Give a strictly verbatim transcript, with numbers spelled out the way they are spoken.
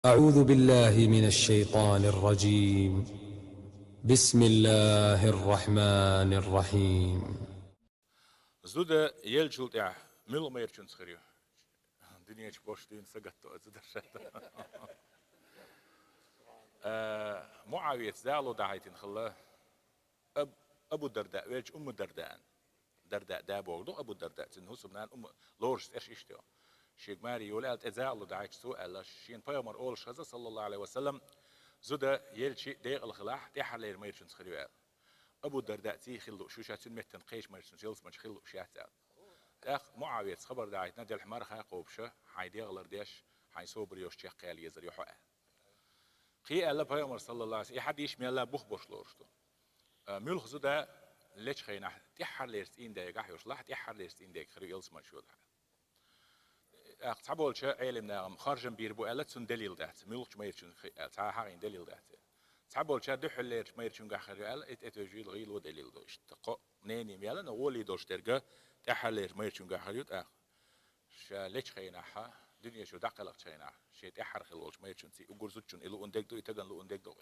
أعوذ بالله من الشيطان الرجيم. بسم الله الرحمن الرحيم. Зуда елчул тӀехь муьлха майрачунца хир ю? Дуьнен чу бохуш дуьйна сагатто а зуда шаьтта. Э, МуӀавияца дало дӀахьайтина хилла. Аб-, Абу Дарда велча Умму Дардаан. Дарда да боху ду Абу Дарда. Цуьнан хӀусамнана Умму, лоруш цӀераш иштта ю. Шега маре йолу аьлла, тӀе дало дӀахьайташ цо аьлла, шена пайхамар олуш хаза, саллаллаху Ӏалайхи ва саллам, зуда елча декъала хилахь, тӀаьххьарлера майрачунца хир ю аьлла. Абу Дарда цӀий хила лууш ю, ша цуьнан меттана кхечу майрачунца ялсаманчу хила лууш яц аьлла. ТӀаккха МуӀавияца хабар дӀахьайтина, делхьа марха кхобуш, хьайн дегӀалар деш, хьайн собар йолуш чекхъяла езар ю хьо аьлла. Кхин аьлла пайхамар, саллаллаху Ӏалайхи ва саллам, и хьадис мелла бух беш лоруш ду. А, муьлха зуда лечу хенахь тӀаьххьарлерчу цӀийнан дегахь йолуш лахь, тӀаьххьарлерчу цӀийнан дега хир ю ялсаманчу йолахь. ТӀаккха цхьаболчу Ӏелам нахана харжам бийр бу аьлла, цунна делил дац, муьлхачу майрачунна хи-, аьлла, цхьа а хьагӀийна делил дац. Цхьаболчара дуьххьарлерчу майрачунгахь хир ю аьлла, и тӀетевжийла гӀийла делил ду. Иштта кхо мнение ма яьлла, но гӀоле долуш дерг тӀаьххьарлерчу майрачунгахь хир ю тӀаккха. Ша лечу хенахь, дуьнен чу дӀакхелхачу хенахь, шен тӀаьххьара хилла волчу майрачун цӀий, уггар зудчун и луун дерг ду, и тагана луун дерг ду.